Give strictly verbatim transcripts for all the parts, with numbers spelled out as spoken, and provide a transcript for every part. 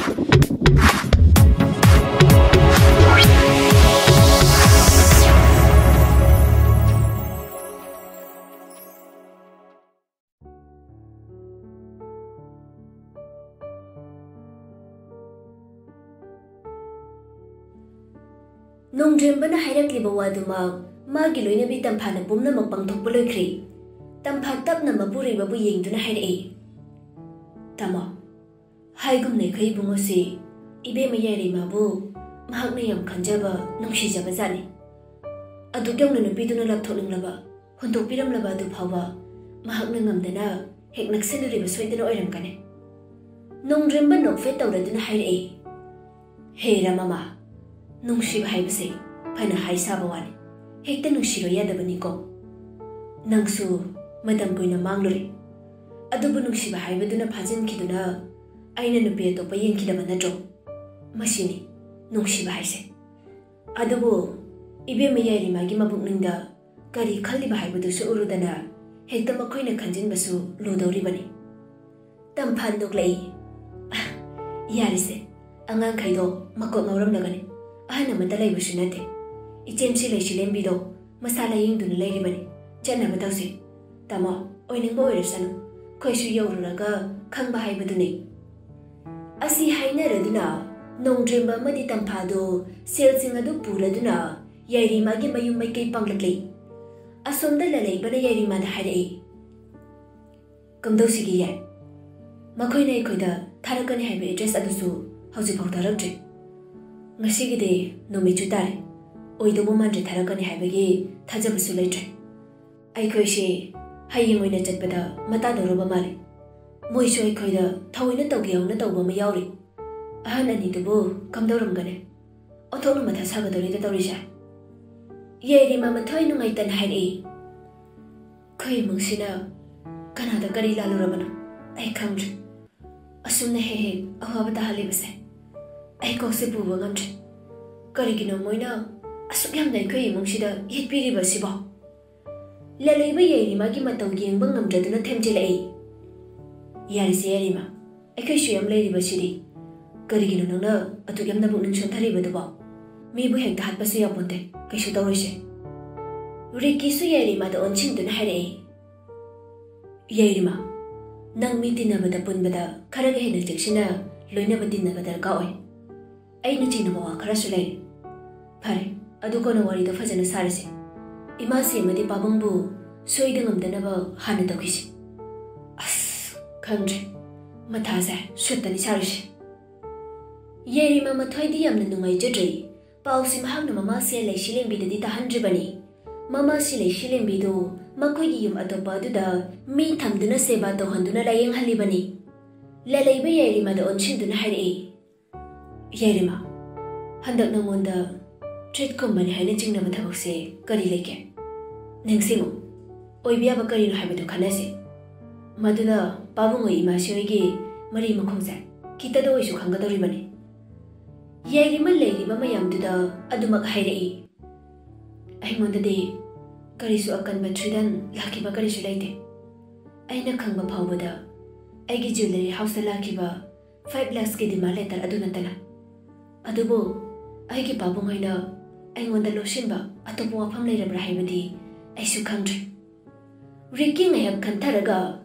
ꯅꯣꯡꯗ꯭ꯔꯦꯝꯕꯅ ꯍꯥꯏꯔꯛꯂꯤꯕ ꯋꯥꯗꯨꯃꯛ ꯃꯥꯒꯤ ꯂꯣꯏꯅꯕꯤ ꯇꯝꯐꯥꯅ ꯄꯨꯝꯅꯃꯛ ꯄꯥꯡꯊꯣꯛꯄ ꯂꯣꯏꯈ꯭ꯔꯦ꯫ ꯇꯝꯐꯥ ꯇꯞꯅ ꯃꯄꯨꯔꯣꯏꯕꯕꯨ ꯌꯦꯡꯗꯨꯅ ꯍꯥꯏꯔꯛꯏ, "ꯇꯥꯃꯣ, ꯍꯥꯏꯒꯨꯝꯅ ꯑꯩꯈꯣꯏ ꯏꯕꯨꯡꯉꯣꯁꯤ ꯏꯕꯦꯝꯃ ꯌꯥꯏꯔꯤꯃꯥꯕꯨ ꯃꯍꯥꯛꯅ ꯌꯥꯝ ꯈꯟꯖꯕ, ꯅꯨꯡꯁꯤꯖꯕ ꯖꯥꯠꯅꯤ꯫ ꯑꯗꯨꯛ ꯌꯧꯅ ꯅꯨꯄꯤꯗꯨꯅ ꯂꯥꯞꯊꯣꯛꯅꯤꯡꯂꯕ, ꯍꯨꯟꯗꯣꯛꯄꯤꯔꯝꯂꯕ ꯑꯗꯨ ꯐꯥꯎꯕ ꯃꯍꯥꯛꯅ ꯉꯝꯗꯅ ꯍꯦꯛ ꯅꯛꯁꯤꯟꯅꯔꯤꯕ ꯁꯣꯏꯗꯅ ꯑꯣꯏꯔꯝꯒꯅꯤ꯫" ꯅꯣꯡꯗ꯭ꯔꯦꯝꯕ ꯅꯣꯛꯐꯦꯠ ꯇꯧꯔꯗꯨꯅ ꯍꯥꯏꯔꯛꯏ, "ꯍꯦ ꯔꯥꯃꯃꯥ, ꯅꯨꯡꯁꯤꯕ ꯍꯥꯏꯕꯁꯦ ꯐꯅ ꯍꯥꯏ ꯁꯥꯕ ꯋꯥꯅꯤ, ꯍꯦꯛꯇ ꯅꯨꯡꯁꯤꯔꯣꯏ ꯌꯥꯗꯕꯅꯤꯀꯣ꯫ ꯅꯪꯁꯨ ꯃꯇꯝ ꯀꯨꯏꯅ ꯃꯥꯡꯂꯨꯔꯦ, ꯑꯗꯨꯕꯨ ꯅꯨꯡꯁꯤꯕ ꯍꯥꯏꯕꯗꯨꯅ ꯐꯥꯖꯤꯟꯈꯤꯗꯨꯅ ꯑꯩꯅ ꯅꯨꯄꯤ ꯑꯇꯣꯞꯄ ꯌꯦꯡꯈꯤꯗꯕ ꯅꯠꯇ꯭ꯔꯣ? ꯃꯁꯤꯅꯤ ꯅꯨꯡꯁꯤꯕ ꯍꯥꯏꯁꯦ꯫ ꯑꯗꯨꯕꯨ ꯏꯕꯦꯝꯃ ꯌꯥꯏꯔꯤꯃꯥꯒꯤ ꯃꯕꯨꯛꯅꯤꯡꯗ ꯀꯔꯤ ꯈꯜꯂꯤꯕ ꯍꯥꯏꯕꯗꯨꯁꯨ ꯎꯔꯨꯗꯅ ꯍꯦꯛꯇ ꯃꯈꯣꯏꯅ ꯈꯟꯖꯤꯟꯕꯁꯨ ꯂꯨꯗꯧꯔꯤꯕꯅꯤ꯫" ꯇꯝꯐꯥꯟ ꯅꯣꯛꯂꯛꯏ, "ꯌꯥꯔꯦꯁꯦ, ꯑꯉꯥꯡꯈꯩꯗꯣ ꯃꯀꯣꯛ ꯉꯥꯎꯔꯝꯂꯒꯅꯤ꯫ ꯑꯍꯟ ꯑꯃꯠꯇ ꯂꯩꯕꯁꯨ ꯅꯠꯇꯦ꯫ ꯏꯆꯦꯝꯁꯤ ꯂꯩꯁꯤꯂꯦꯝꯕꯤꯗꯣ ꯃꯁꯥ ꯂꯥꯌꯦꯡꯗꯨꯅ ꯂꯩꯔꯤꯕꯅꯤ꯫ ꯆꯠꯅꯕ ꯇꯧꯁꯤ꯫ ꯇꯥꯃꯣ, ꯑꯣꯏꯅꯤꯡꯕ ꯑꯣꯏꯔꯁꯅꯨ, ꯑꯩꯈꯣꯏꯁꯨ ꯌꯧꯔꯨꯔꯒ ꯈꯪꯕ ꯍꯥꯏꯕꯗꯨꯅꯤ꯫" ꯑꯁꯤ ꯍꯥꯏꯅꯔꯗꯨꯅ ꯅꯣꯡꯗ꯭ꯔꯦꯝꯕ ꯑꯃꯗꯤ ꯇꯝꯐꯥꯗꯨ ꯁꯦꯜꯁꯤꯡ ꯑꯗꯨ ꯄꯨꯔꯗꯨꯅ ꯌꯥꯏꯔꯤꯃꯥꯒꯤ ꯃꯌꯨꯝ ꯃꯥꯏꯀꯩ ꯄꯥꯡꯂꯛꯂꯤ꯫ ꯑꯁꯣꯝꯗ ꯂꯂꯩꯕꯅ ꯌꯥꯏꯔꯤꯃꯥꯗ ꯍꯥꯏꯔꯛꯏ, "ꯀꯝꯗꯧꯁꯤꯒꯦ ꯌꯥꯏ? ꯃꯈꯣꯏꯅ ꯑꯩꯈꯣꯏꯗ ꯊꯥꯔꯛꯀꯅꯤ ꯍꯥꯏꯕ ꯑꯦꯗ꯭ꯔꯦꯁ ꯑꯗꯨꯁꯨ ꯍꯧꯖꯤꯛꯐꯥꯎ ꯊꯥꯔꯛꯇ꯭ꯔꯤ꯫ ꯉꯁꯤꯒꯤꯗꯤ ꯅꯨꯃꯤꯠꯁꯨ ꯇꯥꯔꯦ, ꯑꯣꯏꯗꯧꯕ ꯃꯥꯟꯗ꯭ꯔꯦ ꯊꯥꯔꯛꯀꯅꯤ ꯍꯥꯏꯕꯒꯤ ꯊꯥꯖꯕꯁꯨ ꯂꯩꯇ꯭ꯔꯦ꯫ ꯑꯩꯈꯣꯏꯁꯦ ꯍꯌꯦꯡ ꯑꯣꯏꯅ ꯆꯠꯄꯗ ꯃꯇꯥꯗꯧꯔꯕ ꯃꯥꯜꯂꯤ꯫ ꯃꯣꯏꯁꯨ ꯑꯩꯈꯣꯏꯗ ꯊꯑꯣꯏꯅ ꯇꯧꯒꯦ ꯌꯥꯎꯅ ꯇꯧꯕ ꯑꯃ ꯌꯥꯎꯔꯤ꯫ ꯑꯍꯟ ꯑꯅꯤꯗꯨꯕꯨ ꯀꯝꯗꯧꯔꯝꯒꯅꯤ? ꯑꯣꯟꯊꯣꯛꯅ ꯃꯊꯥ ꯁꯥꯒꯗꯧꯔꯤꯗ ꯇꯧꯔꯤꯁꯦ꯫" ꯌꯥꯏꯔꯤꯃꯥ ꯃꯊ꯭ꯋꯥꯏ ꯅꯨꯡꯉꯥꯏꯇꯅ ꯍꯥꯏꯔꯛꯏ, "ꯑꯩꯈꯣꯏ ꯏꯃꯨꯡꯁꯤꯅ ꯀꯅꯥꯗ ꯀꯔꯤ ꯂꯥꯜꯂꯨꯔꯕꯅꯣ ꯑꯩ ꯈꯪꯗ꯭ꯔꯦ꯫ ꯑꯁꯨꯝꯅ ꯍꯦꯛ ꯍꯦꯛ ꯑꯋꯥꯕ ꯇꯥꯍꯜꯂꯤꯕꯁꯦ ꯑꯩ ꯀꯣꯛꯁꯦ ꯄꯨꯕ ꯉꯝꯗ꯭ꯔꯦ꯫ ꯀꯔꯤꯒꯤꯅꯣ ꯃꯣꯏꯅ ꯑꯁꯨꯛ ꯌꯥꯝꯅ ꯑꯩꯈꯣꯏ ꯏꯃꯨꯡꯁꯤꯗ ꯌꯦꯠꯄꯤꯔꯤꯕꯁꯤꯕꯣ?" ꯂꯂꯩꯕ ꯌꯥꯏꯔꯤꯃꯥꯒꯤ ꯃꯇꯧ ꯌꯦꯡꯕ ꯉꯝꯗ꯭ꯔꯗꯨꯅ ꯊꯦꯝꯖꯤꯜꯂꯛꯏ, "ꯌꯥꯔꯦꯁꯦ ꯌꯥꯏꯔꯤꯃꯥ, ꯑꯩꯈꯣꯏꯁꯨ ꯌꯥꯝ ꯂꯩꯔꯤꯕꯁꯤꯗꯤ꯫ "ꯀꯔꯤꯒꯤꯅꯣ ꯅꯪꯅ ꯑꯗꯨꯛ ꯌꯥꯝꯅ ꯄꯨꯛꯅꯤꯡ ꯁꯣꯟꯊꯔꯤꯕꯗꯨꯕꯣ? ꯃꯤꯕꯨ ꯍꯦꯛꯇ ꯍꯥꯠꯄꯁꯨ ꯌꯥꯄꯣꯟꯇꯦ, ꯀꯩꯁꯨ ꯇꯧꯔꯣꯏꯁꯦ꯫" ꯔꯤꯛꯀꯤꯁꯨ ꯌꯥꯏꯔꯤꯃꯥꯗ ꯑꯣꯟꯁꯤꯟꯗꯨꯅ ꯍꯥꯏꯔꯛꯏ꯫ "ꯌꯥꯏꯔꯤꯃꯥ, ꯅꯪ ꯃꯤ ꯇꯤꯟꯅꯕꯗ ꯄꯨꯟꯕꯗ ꯈꯔꯒ ꯍꯦꯟꯅ ꯆꯦꯛꯁꯤꯟꯅ ꯂꯣꯏꯅꯕ ꯇꯤꯟꯅꯕ ꯗꯔꯀꯥꯔ ꯑꯣꯏ꯫ ꯑꯩꯅ ꯆꯤꯡꯅꯕ ꯋꯥ ꯈꯔꯁꯨ ꯂꯩꯔꯦ꯫" "ꯐꯔꯦ, ꯑꯗꯨ ꯀꯣꯟꯅ ꯋꯥꯔꯤꯗꯣ ꯐꯖꯅ ꯁꯥꯔꯁꯦ꯫ ꯏꯃꯥꯁꯤ ꯑꯃꯗꯤ ꯄꯥꯕꯨꯡꯕꯨ ꯁꯣꯏꯗ ꯉꯝꯗꯅꯕ ꯍꯥꯟꯅ ꯇꯧꯈꯤꯁꯤ꯫" ꯑꯁ, ꯈꯪꯗ꯭ꯔꯦ, ꯃꯊꯥꯁꯦ ꯁꯨꯠꯇꯅꯤ ꯁꯥꯔꯤꯁꯦ꯫ ꯌꯥꯏꯔꯤꯃꯥ ꯃꯊ꯭ꯋꯥꯏꯗꯤ ꯌꯥꯝꯅ ꯅꯨꯡꯉꯥꯏꯖꯗ꯭ꯔꯦ꯫ ꯄꯥꯎꯁꯤ ꯃꯍꯥꯛꯅ ꯃꯃꯥꯁꯤ ꯂꯩꯁꯤꯂꯦꯝꯕꯤꯗꯗꯤ ꯇꯥꯍꯟꯗ꯭ꯔꯤꯕꯅꯤ꯫ ꯃꯃꯥꯁꯤ ꯂꯩꯁꯤꯂꯦꯝꯕꯤꯗꯨ ꯃꯈꯣꯏꯒꯤ ꯌꯨꯝ ꯑꯇꯣꯞꯄ ꯑꯗꯨꯗ ꯃꯤ ꯊꯝꯗꯨꯅ ꯁꯦꯕꯥ ꯇꯧꯍꯟꯗꯨꯅ ꯂꯥꯌꯦꯡꯍꯜꯂꯤꯕꯅꯤ꯫ ꯂꯂꯩꯕ ꯌꯥꯏꯔꯤꯃꯥꯗ ꯑꯣꯟꯁꯤꯟꯗꯨꯅ ꯍꯥꯏꯔꯛꯏ, "ꯌꯥꯏꯔꯤꯃꯥ, ꯍꯟꯗꯛ ꯅꯉꯣꯟꯗ ꯇ꯭ꯔꯤꯠꯀꯨꯝꯕꯅꯤ ꯍꯥꯏꯅ ꯆꯤꯡꯅꯕ ꯊꯕꯛꯁꯦ ꯀꯔꯤ ꯂꯩꯒꯦ? ꯅꯤꯡꯁꯤꯡꯉꯨ, ꯑꯣꯏꯕ ꯌꯥꯕ ꯀꯔꯤꯅꯣ ꯍꯥꯏꯕꯗꯨ ꯈꯟꯅꯁꯤ꯫ ꯃꯗꯨꯅ ꯄꯥꯕꯨꯡ ꯍꯣꯏ ꯏꯃꯥꯁꯤ ꯍꯣꯏꯒꯤ ꯃꯔꯤ ꯃꯈꯣꯡꯁꯦ ꯈꯤꯇꯗ ꯑꯣꯏꯁꯨ ꯈꯪꯒꯗꯧꯔꯤꯕꯅꯤ꯫" ꯌꯥꯏꯔꯤꯃ ꯂꯩꯔꯤꯕ ꯃꯌꯥꯝꯗꯨꯗ ꯑꯗꯨꯃꯛ ꯍꯥꯏꯔꯛꯏ꯫ "ꯑꯩꯉꯣꯟꯗꯗꯤ ꯀꯔꯤꯁꯨ ꯑꯀꯟꯕ ꯊ꯭ꯔꯤꯗꯟ ꯂꯥꯛꯈꯤꯕ ꯀꯔꯤꯁꯨ ꯂꯩꯇꯦ꯫ ꯑꯩꯅ ꯈꯪꯕ ꯐꯥꯎꯕꯗ ꯑꯩꯒꯤ ꯖ꯭ꯋꯦꯂꯔꯤ ꯍꯥꯎꯁꯇ ꯂꯥꯛꯈꯤꯕ ꯐꯥꯏꯚ ꯂꯥꯈꯁꯀꯤ ꯗꯤꯃꯥꯟ ꯂꯦꯇꯔ ꯑꯗꯨ ꯅꯠꯇꯅ꯫ ꯑꯗꯨꯕꯨ ꯑꯩꯒꯤ ꯄꯥꯕꯨꯡ ꯍꯣꯏꯅ ꯑꯩꯉꯣꯟꯗ ꯂꯧꯁꯤꯟꯕ ꯑꯇꯣꯞꯄ ꯋꯥꯐꯝ ꯂꯩꯔꯕ꯭ꯔꯥ ꯍꯥꯏꯕꯗꯤ ꯑꯩꯁꯨ ꯈꯪꯗ꯭ꯔꯦ꯫" ꯔꯤꯛꯀꯤ ꯉꯥꯏꯍꯥꯛ ꯈꯟꯊꯔꯒ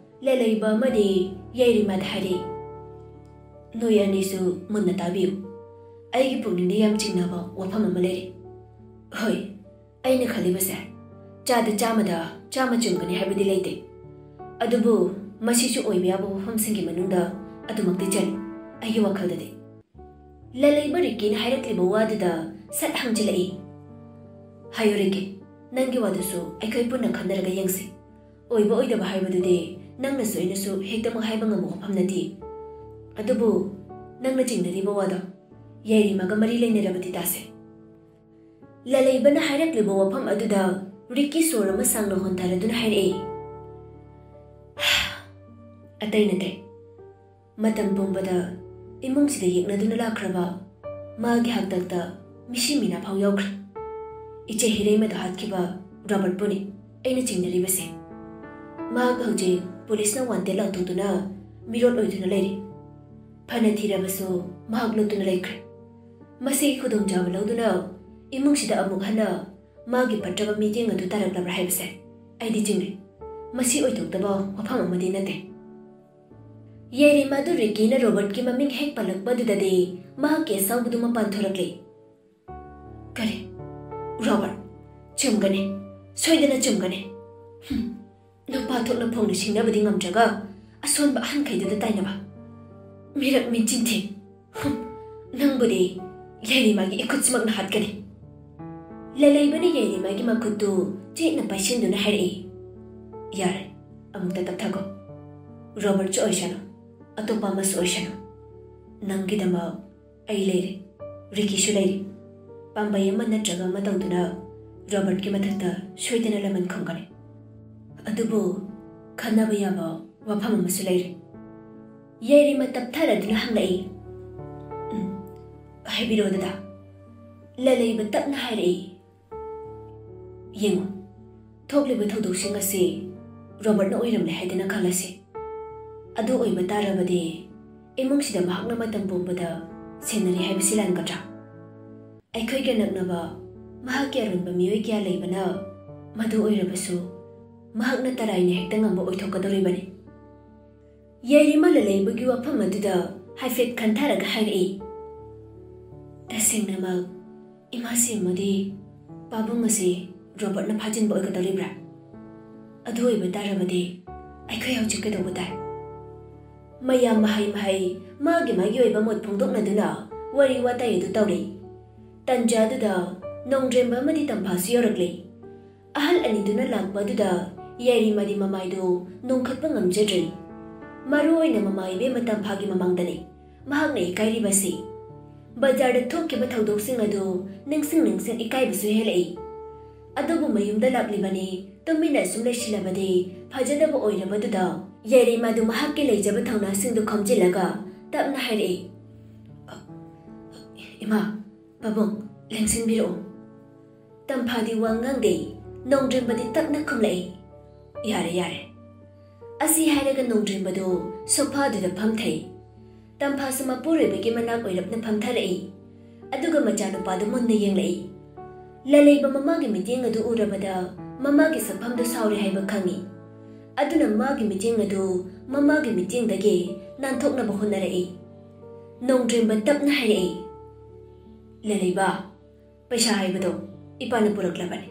ꯂꯂꯩꯕ ꯑꯃꯗꯤ ꯌꯥꯏꯔꯤꯃꯥꯗ ꯍꯥꯏꯔꯛꯏ, "ꯅꯣꯏ ꯑꯅꯤꯁꯨ ꯃꯨꯟꯅ ꯇꯥꯕꯤꯌꯨ꯫ ꯑꯩꯒꯤ ꯄꯨꯛꯅꯤꯡꯗ ꯌꯥꯝ ꯆꯤꯡꯅꯕ ꯋꯥꯐꯝ ꯑꯃ ꯂꯩꯔꯦ꯫ ꯍꯣꯏ, ꯑꯩꯅ ꯈꯜꯂꯤꯕꯁꯦ ꯆꯥꯗ ꯆꯥꯝꯃꯗ ꯆꯥꯝꯃ ꯆꯨꯝꯒꯅꯤ ꯍꯥꯏꯕꯗꯤ ꯂꯩꯇꯦ꯫ ꯑꯗꯨꯕꯨ ꯃꯁꯤꯁꯨ ꯑꯣꯏꯕ ꯌꯥꯕ ꯋꯥꯐꯝꯁꯤꯡꯒꯤ ꯃꯅꯨꯡꯗ ꯑꯗꯨꯃꯛꯇꯤ ꯆꯜꯂꯤ, ꯑꯩꯒꯤ ꯋꯥꯈꯜꯗꯗꯤ꯫" ꯂꯂꯩꯕ ꯔꯤꯛꯀꯤꯅ ꯍꯥꯏꯔꯛꯂꯤꯕ ꯋꯥꯗꯨꯗ ꯁꯠ ꯍꯪꯖꯤꯜꯂꯛꯏ, "ꯍꯥꯏꯌꯨ ꯔꯤꯛꯀꯤ, ꯅꯪꯒꯤ ꯋꯥꯗꯨꯁꯨ ꯑꯩꯈꯣꯏ ꯄꯨꯟꯅ ꯈꯟꯅꯔꯒ ꯌꯦꯡꯁꯤ꯫ ꯑꯣꯏꯕ ꯑꯣꯏꯗꯕ ꯍꯥꯏꯕꯗꯨꯗꯤ ꯅꯪꯅꯁꯨ ꯑꯩꯅꯁꯨ ꯍꯦꯛꯇꯃꯛ ꯍꯥꯏꯕ ꯉꯝꯕ ꯋꯥꯐꯝ ꯅꯠꯇꯦ꯫ ꯑꯗꯨꯕꯨ ꯅꯪꯅ ꯆꯤꯡꯅꯔꯤꯕ ꯋꯥꯗꯣ ꯌꯥꯏꯔꯤꯃꯒ ꯃꯔꯤ ꯂꯩꯅꯔꯕꯗꯤ ꯇꯥꯁꯦ꯫" ꯂꯂꯩꯕꯅ ꯍꯥꯏꯔꯛꯂꯤꯕ ꯋꯥꯐꯝ ꯑꯗꯨꯗ ꯔꯤꯛꯀꯤ ꯁꯣꯔ ꯑꯃ ꯁꯥꯡꯅ ꯍꯣꯟꯊꯔꯗꯨꯅ ꯍꯥꯏꯔꯛꯏ, "ꯑꯇꯩ ꯅꯠꯇꯦ, ꯃꯇꯝ ꯄꯨꯝꯕꯗ ꯏꯃꯨꯡꯁꯤꯗ ꯌꯦꯛꯅꯗꯨꯅ ꯂꯥꯛꯈ꯭ꯔꯕ ꯃꯥꯒꯤ ꯍꯥꯛꯇꯛꯇ ꯃꯤꯁꯤ ꯃꯤꯅꯥ ꯐꯥꯎ ꯌꯥꯎꯈ꯭ꯔꯦ꯫ ꯏꯆꯦ ꯍꯤꯔꯩꯃꯗ ꯍꯥꯠꯈꯤꯕ ꯔꯣꯕꯔꯠꯄꯨꯅꯤ ꯑꯩꯅ ꯆꯤꯡꯅꯔꯤꯕꯁꯦ꯫ ꯃꯍꯥꯛ ꯍꯧꯖꯤꯛ ꯄꯨꯂꯤꯁꯅ ꯋꯥꯟꯇꯦꯗ ꯂꯥꯎꯊꯣꯛꯇꯨꯅ ꯃꯤꯔꯣꯠ ꯑꯣꯏꯗꯨꯅ ꯂꯩꯔꯤ꯫ ꯐꯅ ꯊꯤꯔꯕꯁꯨ ꯃꯍꯥꯛ ꯂꯣꯠꯇꯨꯅ ꯂꯩꯈ꯭ꯔꯦ꯫ ꯃꯁꯤꯒꯤ ꯈꯨꯗꯣꯡꯆꯥꯕ ꯂꯧꯗꯨꯅ ꯏꯃꯨꯡꯁꯤꯗ ꯑꯃꯨꯛ ꯍꯟꯅ ꯃꯥꯒꯤ ꯐꯠꯇ꯭ꯔꯕ ꯃꯤꯠꯌꯦꯡ ꯑꯗꯨ ꯇꯥꯔꯛꯂꯕ꯭ꯔꯥ ꯍꯥꯏꯕꯁꯦ ꯑꯩꯗꯤ ꯆꯤꯡꯅꯩ꯫ ꯃꯁꯤ ꯑꯣꯏꯊꯣꯛꯇꯕ ꯋꯥꯐꯝ ꯑꯃꯗꯤ ꯅꯠꯇꯦ꯫ ꯌꯥꯏꯔꯤꯃꯥꯗꯨ ꯔꯤꯀꯤꯅ ꯔꯣꯕꯔꯠꯀꯤ ꯃꯃꯤꯡ ꯍꯦꯛ ꯄꯜꯂꯛꯄꯗꯨꯗꯗꯤ ꯃꯍꯥꯛꯀꯤ ꯑꯁꯥꯎꯕꯗꯨ ꯃꯄꯥꯟ ꯊꯣꯔꯛꯂꯦ꯫ "ꯀꯔꯤ? ꯔꯣꯕꯔꯠ, ꯆꯨꯝꯒꯅꯤ, ꯁꯣꯏꯗꯅ ꯆꯨꯝꯒꯅꯤ꯫ ꯍꯨꯝ, ꯅꯨꯄꯥ ꯊꯣꯛꯅ ꯐꯣꯡꯅ ꯁꯤꯡꯅꯕꯗꯤ ꯉꯝꯗ꯭ꯔꯒ ꯑꯁꯣꯟꯕ ꯑꯍꯟꯈꯩꯗꯨꯗ ꯇꯥꯏꯅꯕ꯫ ꯃꯤꯔꯛ ꯃꯤꯆꯤꯟ ꯊꯤ꯫ ꯍꯨꯝ, ꯅꯪꯕꯨꯗꯤ ꯌꯥꯏꯔꯤꯃꯥꯒꯤ ꯏꯈꯨꯠꯁꯤꯃꯛꯅ ꯍꯥꯠꯀꯅꯤ꯫" ꯂꯂꯩꯕꯅ ꯌꯥꯏꯔꯤꯃꯥꯒꯤ ꯃꯈꯨꯠꯇꯨ ꯆꯦꯠꯅ ꯄꯥꯏꯁꯤꯟꯗꯨꯅ ꯍꯥꯏꯔꯛꯏ꯫ "ꯌꯥꯔꯦ, ꯑꯃꯨꯛꯇ ꯇꯞꯊꯈꯣ꯫ ꯔꯣꯕꯔꯠꯁꯨ ꯑꯣꯏꯁꯅꯨ, ꯑꯇꯣꯞꯄ ꯑꯃꯁꯨ ꯑꯣꯏꯁꯅꯨ, ꯅꯪꯒꯤꯗꯃꯛ ꯑꯩ ꯂꯩꯔꯤ, ꯔꯤꯀꯤꯁꯨ ꯂꯩꯔꯤ꯫ ꯄꯥꯝꯕꯩ ꯑꯃ ꯅꯠꯇ꯭ꯔꯒ ꯑꯃ ꯇꯧꯗꯨꯅ ꯔꯣꯕꯔꯠꯀꯤ ꯃꯊꯛꯇ ꯁꯣꯏꯗꯅ ꯂꯃꯟ ꯈꯨꯝꯒꯅꯤ꯫ ꯑꯗꯨꯕꯨ ꯈꯟꯅꯕ ꯌꯥꯕ ꯋꯥꯐꯝ ꯑꯃꯁꯨ ꯂꯩꯔꯤ꯫" ꯌꯥꯏꯔꯤꯃ ꯇꯞꯊꯔꯗꯨꯅ ꯍꯪꯂꯛꯏ꯫ "ꯎꯝ, ꯍꯥꯏꯕꯤꯔꯣ ꯗꯗꯥ꯫" ꯂꯂꯩꯕ ꯇꯞꯅ ꯍꯥꯏꯔꯛꯏ꯫ "ꯌꯦꯡꯉꯨ, ꯊꯣꯛꯂꯤꯕ ꯊꯧꯗꯣꯛꯁꯤꯡ ꯑꯁꯤ ꯔꯣꯕꯔꯠꯅ ꯑꯣꯏꯔꯝꯂꯦ ꯍꯥꯏꯗꯅ ꯈꯜꯂꯁꯤ꯫ ꯑꯗꯨ ꯑꯣꯏꯕ ꯇꯥꯔꯕꯗꯤ ꯏꯃꯨꯡꯁꯤꯗ ꯃꯍꯥꯛꯅ ꯃꯇꯝ ꯄꯨꯝꯕꯗ ꯁꯦꯟꯅꯔꯤ ꯍꯥꯏꯕꯁꯤ ꯂꯥꯟꯒꯗ꯭ꯔꯥ? ꯑꯩꯈꯣꯏꯒ ꯅꯛꯅꯕ ꯃꯍꯥꯛꯀꯤ ꯑꯔꯣꯟꯕ ꯃꯤꯑꯣꯏ ꯀꯌꯥ ꯂꯩꯕꯅ, ꯃꯗꯨ ꯑꯣꯏꯔꯕꯁꯨ ꯃꯍꯥꯛꯅ ꯇꯔꯥꯏꯅ ꯍꯦꯛꯇ ꯉꯝꯕ ꯑꯣꯏꯊꯣꯛꯀꯗꯧꯔꯤꯕꯅꯤ꯫" ꯌꯥꯏꯔꯤꯃ ꯂꯂꯩꯕꯒꯤ ꯋꯥꯐꯝ ꯑꯗꯨꯗ ꯍꯥꯏꯐꯦꯠ ꯈꯟꯊꯔꯒ ꯍꯥꯏꯔꯛꯏ꯫ "ꯇꯁꯦꯡꯅꯃꯛ ꯏꯃꯥꯁꯤ ꯑꯃꯗꯤ ꯄꯥꯕꯨꯡ ꯑꯁꯤ ꯔꯣꯕꯔꯠꯅ ꯐꯥꯖꯤꯟꯕ ꯑꯣꯏꯒꯗꯧꯔꯤꯕ꯭ꯔꯥ? ꯑꯗꯨ ꯑꯣꯏꯕ ꯇꯥꯔꯕꯗꯤ ꯑꯩꯈꯣꯏ ꯍꯧꯖꯤꯛ ꯀꯩꯗꯧꯕ ꯇꯥꯏ?" ꯃꯌꯥꯝ ꯃꯍꯩ ꯃꯍꯩ ꯃꯥꯒꯤ ꯃꯥꯒꯤ ꯑꯣꯏꯕ ꯃꯣꯠ ꯐꯣꯡꯗꯣꯛꯅꯗꯨꯅ ꯋꯥꯔꯤ ꯋꯥꯇꯥꯏ ꯑꯗꯨ ꯇꯧꯔꯤ꯫ ꯇꯟꯖꯥꯗꯨꯗ ꯅꯣꯡꯗ꯭ꯔꯦꯝꯕ ꯑꯃꯗꯤ ꯇꯝꯐꯥꯁꯨ ꯌꯧꯔꯛꯂꯦ꯫ ꯑꯍꯜ ꯑꯅꯤꯗꯨꯅ ꯂꯥꯛꯄ ꯑꯗꯨꯗ ꯌꯥꯏꯔꯤꯃꯗꯤ ꯃꯃꯥꯏꯗꯨ ꯅꯣꯡꯈꯠꯄ ꯉꯝꯖꯗ꯭ꯔꯦ꯫ ꯃꯔꯨ ꯑꯣꯏꯅ ꯃꯃꯥ ꯏꯕꯦꯝꯃ ꯇꯝꯐꯥꯒꯤ ꯃꯃꯥꯡꯗꯅꯤ ꯃꯍꯥꯛꯅ ꯏꯀꯥꯏꯔꯤꯕꯁꯤ꯫ ꯕꯖꯥꯔꯗ ꯊꯣꯛꯈꯤꯕ ꯊꯧꯗꯣꯛꯁꯤꯡ ꯑꯗꯨ ꯅꯤꯡꯁꯤꯡ ꯅꯤꯡꯁꯤꯡ ꯏꯀꯥꯏꯕꯁꯨ ꯍꯦꯜꯂꯛꯏ꯫ ꯑꯗꯨꯕꯨ ꯃꯌꯨꯝꯗ ꯂꯥꯛꯂꯤꯕꯅꯤ, ꯇꯨꯃꯤꯟꯅ ꯑꯁꯨꯝ ꯂꯩꯁꯤꯜꯂꯕꯗꯤ ꯐꯖꯗꯕ ꯑꯣꯏꯔꯕꯗꯨꯗ ꯌꯥꯏꯔꯤꯃꯗꯨ ꯃꯍꯥꯛꯀꯤ ꯂꯩꯖꯕ ꯊꯧꯅꯥꯁꯤꯡꯗꯨ ꯈꯣꯝꯖꯤꯜꯂꯒ ꯇꯞꯅ ꯍꯥꯏꯔꯛꯏ, "ꯏꯃꯥ, ꯄꯥꯕꯨꯡ, ꯂꯦꯡꯁꯤꯟꯕꯤꯔꯛꯎ꯫" ꯇꯝꯐꯥꯗꯤ ꯋꯥ ꯉꯥꯡꯗꯦ, ꯅꯣꯡꯗ꯭ꯔꯦꯝꯕꯗꯤ ꯇꯞꯅ ꯈꯨꯝꯂꯛꯏ, "ꯌꯥꯔꯦ, ꯌꯥꯔꯦ꯫" ꯑꯁꯤ ꯍꯥꯏꯔꯒ ꯅꯣꯡꯗ꯭ꯔꯦꯝꯕꯗꯨ ꯁꯣꯐꯥꯗꯨꯗ ꯐꯝꯊꯩ꯫ ꯇꯝꯐꯥꯁꯨ ꯃꯄꯨꯔꯣꯏꯕꯒꯤ ꯃꯅꯥꯛ ꯑꯣꯏꯔꯞꯅ ꯐꯝꯊꯔꯛꯏ꯫ ꯑꯗꯨꯒ ꯃꯆꯥꯅꯨꯄꯥꯗꯨ ꯃꯨꯟꯅ ꯌꯦꯡꯂꯛꯏ꯫ ꯂꯂꯩꯕ ꯃꯃꯥꯒꯤ ꯃꯤꯠꯌꯦꯡ ꯑꯗꯨ ꯎꯔꯕꯗ ꯃꯃꯥꯒꯤ ꯁꯛꯐꯝꯗꯨ ꯁꯥꯎꯔꯦ ꯍꯥꯏꯕ ꯈꯪꯏ꯫ ꯑꯗꯨꯅ ꯃꯥꯒꯤ ꯃꯤꯠꯌꯦꯡ ꯑꯗꯨ ꯃꯃꯥꯒꯤ ꯃꯤꯠꯌꯦꯡꯗꯒꯤ ꯅꯥꯟꯊꯣꯛꯅꯕ ꯍꯣꯠꯅꯔꯛꯏ꯫ ꯅꯣꯡꯗ꯭ꯔꯦꯝꯕ ꯇꯞꯅ ꯍꯥꯏꯔꯛꯏ, "ꯂꯂꯩꯕ, ꯄꯩꯁꯥ ꯍꯥꯏꯕꯗꯣ ꯏꯄꯥꯅ ꯄꯨꯔꯛꯂꯕꯅꯤ꯫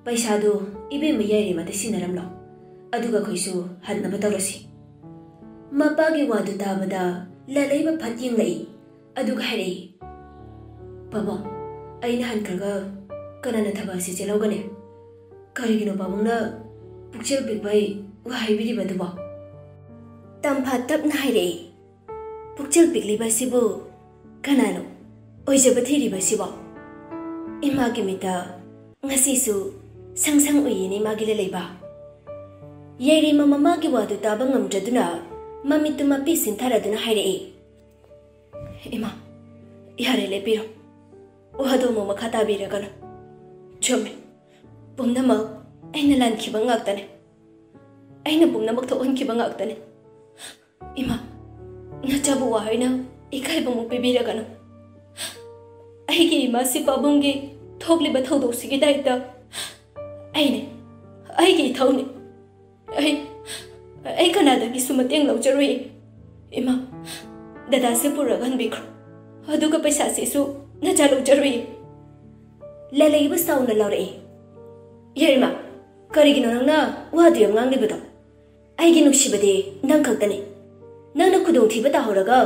ꯄꯩꯁꯥꯗꯨ ꯏꯕꯦꯝꯃ ꯌꯥꯏꯔꯦꯝꯃꯗ ꯁꯤꯟꯅꯔꯝꯂꯣ, ꯑꯗꯨꯒ ꯑꯩꯈꯣꯏꯁꯨ ꯍꯟꯅꯕ ꯇꯧꯔꯁꯤ꯫" ꯃꯄꯥꯒꯤ ꯋꯥꯗꯨ ꯇꯥꯕꯗ ꯂꯂꯩꯕ ꯐꯠ ꯌꯦꯡꯂꯛꯏ꯫ ꯑꯗꯨꯒ ꯍꯥꯏꯔꯛꯏ, "ꯄꯥꯕꯨꯡ, ꯑꯩꯅ ꯍꯟꯈ꯭ꯔꯒ ꯀꯅꯥꯅ ꯊꯕꯛ ꯑꯁꯤ ꯆꯦꯜꯍꯧꯒꯅꯤ? ꯀꯔꯤꯒꯤꯅꯣ ꯄꯥꯕꯨꯡꯅ ꯄꯨꯛꯆꯦꯜ ꯄꯤꯛꯄꯩ ꯋꯥ ꯍꯥꯏꯕꯤꯔꯤꯕꯗꯨꯕꯣ?" ꯇꯝꯐꯥ ꯇꯞꯅ ꯍꯥꯏꯔꯛꯏ, "ꯄꯨꯛꯆꯦꯜ ꯄꯤꯛꯂꯤꯕ ꯑꯁꯤꯕꯨ ꯀꯅꯥꯅꯣ ꯑꯣꯏꯖꯕ ꯊꯤꯔꯤꯕ ꯑꯁꯤꯕꯣ?" ꯏꯃꯥꯒꯤ ꯃꯤꯠꯇ ꯉꯁꯤꯁꯨ ꯁꯪ ꯁꯪ ꯎꯏꯌꯦꯅꯦ ꯏꯃꯥꯒꯤ ꯂꯂꯩꯕ꯫ ꯌꯥꯏꯔꯦꯝꯃ ꯃꯃꯥꯒꯤ ꯋꯥꯗꯨ ꯇꯥꯕ ꯉꯝꯗ꯭ꯔꯗꯨꯅ ꯃꯃꯤꯠꯇꯨ ꯃꯄꯤ ꯁꯤꯟꯊꯔꯗꯨꯅ ꯍꯥꯏꯔꯛꯏ, "ꯏꯃꯥ, ꯌꯥꯔꯦ, ꯂꯦꯞꯄꯤꯔꯣ꯫ ꯋꯥꯗꯣ ꯑꯃꯨꯛ ꯃꯈꯥ ꯇꯥꯕꯤꯔꯒꯅꯨ꯫ ꯆꯨꯝꯃꯦ, ꯄꯨꯝꯅꯃꯛ ꯑꯩꯅ ꯂꯥꯟꯈꯤꯕ ꯉꯥꯛꯇꯅꯦ꯫ ꯑꯩꯅ ꯄꯨꯝꯅꯃꯛ ꯊꯣꯛꯍꯟꯈꯤꯕ ꯉꯥꯛꯇꯅꯦ꯫ ꯏꯃꯥ, ꯅꯆꯥꯕꯨ ꯋꯥ ꯍꯥꯏꯅ ꯏꯀꯥꯏꯕꯃꯨꯛ ꯄꯤꯕꯤꯔꯒꯅꯨ꯫ ꯑꯩꯒꯤ ꯏꯃꯥꯁꯤ ꯄꯥꯕꯨꯡꯒꯤ ꯊꯣꯛꯂꯤꯕ ꯊꯧꯗꯣꯛꯁꯤꯒꯤ ꯗꯥꯏꯇ ꯑꯩꯅꯦ, ꯑꯩꯒꯤ ꯏꯊꯧꯅꯦ꯫ ꯑꯩ, ꯑꯩ ꯀꯅꯥꯗꯒꯤꯁꯨ ꯃꯇꯦꯡ ꯂꯧꯖꯔꯨꯏ꯫ ꯏꯃꯥ, ꯗꯗꯥꯁꯦ ꯄꯨꯔꯒ ꯍꯟꯕꯤꯈ꯭ꯔꯣ꯫ ꯑꯗꯨꯒ ꯄꯩꯁꯥꯁꯤꯁꯨ ꯅꯆꯥ ꯂꯧꯖꯔꯨꯏ꯫" ꯂꯂꯩꯕ ꯁꯥꯎꯅ ꯂꯥꯎꯔꯛꯏ, "ꯌꯥꯏꯔꯦꯝꯃ, ꯀꯔꯤꯒꯤꯅꯣ ꯅꯪꯅ ꯋꯥꯗꯨ ꯌꯥꯝ ꯉꯥꯡꯂꯤꯕꯗꯣ? ꯑꯩꯒꯤ ꯅꯨꯡꯁꯤꯕꯗꯤ ꯅꯪ ꯈꯛꯇꯅꯤ꯫ ꯅꯪꯅ ꯈꯨꯗꯣꯡꯊꯤꯕ ꯇꯥꯍꯧꯔꯒ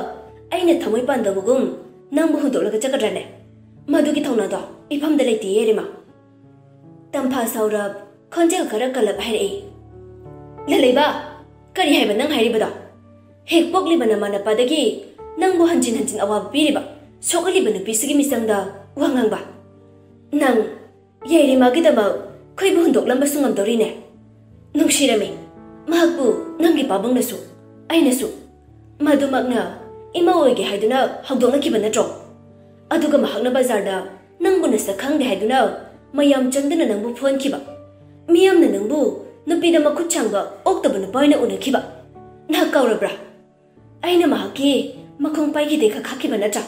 ꯑꯩꯅ ꯊꯃꯣꯏ ꯄꯥꯟꯗꯕꯒꯨꯝ ꯅꯪꯕꯨ ꯍꯨꯟꯗꯣꯛꯂꯒ ꯆꯠꯀꯗ꯭ꯔꯅꯦ? ꯃꯗꯨꯒꯤ ꯊꯧꯅꯥꯗꯣ ꯏꯐꯝꯗ ꯂꯩꯇꯦ, ꯌꯥꯏꯔꯦꯝꯃ꯫" ꯇꯝꯐꯥ ꯁꯥꯎꯔꯞ ꯈꯣꯟꯖꯦꯜ ꯈꯔ ꯀꯜꯂꯞ ꯍꯥꯏꯔꯛꯏ, "ꯂꯂꯩꯕ, ꯀꯔꯤ ꯍꯥꯏꯕ ꯅꯪ ꯍꯥꯏꯔꯤꯕꯗꯣ? ꯍꯦꯛ ꯄꯣꯛꯂꯤꯕ ꯅꯃꯥ ꯅꯄꯥꯗꯒꯤ ꯅꯪꯕꯨ ꯍꯟꯖꯤꯟ ꯍꯟꯖꯤꯟ ꯑꯋꯥꯕ ꯄꯤꯔꯤꯕ, ꯁꯣꯛꯍꯜꯂꯤꯕ ꯅꯨꯄꯤꯁꯤꯒꯤ ꯃꯤꯆꯪꯗ ꯋꯥ ꯉꯥꯡꯕ? ꯅꯪ ꯌꯥꯏꯔꯦꯝꯃꯒꯤꯗꯃꯛ ꯑꯩꯈꯣꯏꯕꯨ ꯍꯨꯟꯗꯣꯛꯂꯝꯕꯁꯨ ꯉꯝꯗꯧꯔꯤꯅꯦ? ꯅꯨꯡꯁꯤꯔꯝꯃꯤ ꯃꯍꯥꯛꯄꯨ ꯅꯪꯒꯤ ꯄꯥꯕꯨꯡꯅꯁꯨ, ꯑꯩꯅꯁꯨ꯫ ꯃꯗꯨꯃꯛꯅ ꯏꯃꯥ ꯑꯣꯏꯒꯦ ꯍꯥꯏꯗꯨꯅ ꯍꯧꯗꯣꯛꯅꯈꯤꯕ ꯅꯠꯇ꯭ꯔꯣ? ꯑꯗꯨꯒ ꯃꯍꯥꯛꯅ ꯕꯖꯥꯔꯗ ꯅꯪꯕꯨ ꯅꯁꯛ ꯈꯪꯗꯦ ꯍꯥꯏꯗꯨꯅ ꯃꯌꯥꯝ ꯆꯪꯗꯨꯅ ꯅꯪꯕꯨ ꯐꯨꯍꯟꯈꯤꯕ꯫ ꯃꯤꯌꯥꯝꯅ ꯅꯪꯕꯨ ꯅꯨꯄꯤꯗ ꯃꯈꯨꯠ ꯁꯥꯡꯕ ꯑꯣꯛꯇꯕ ꯅꯨꯄꯥ ꯑꯣꯏꯅ ꯎꯅꯈꯤꯕ꯫ ꯅꯍꯥꯛ ꯀꯥꯎꯔꯕ꯭ꯔꯥ? ꯑꯩꯅ ꯃꯍꯥꯛꯀꯤ ꯃꯈꯣꯡ ꯄꯥꯏꯈꯤꯗꯦ ꯈꯛ ꯈꯥꯛꯈꯤꯕ ꯅꯠꯇ꯭ꯔꯥ?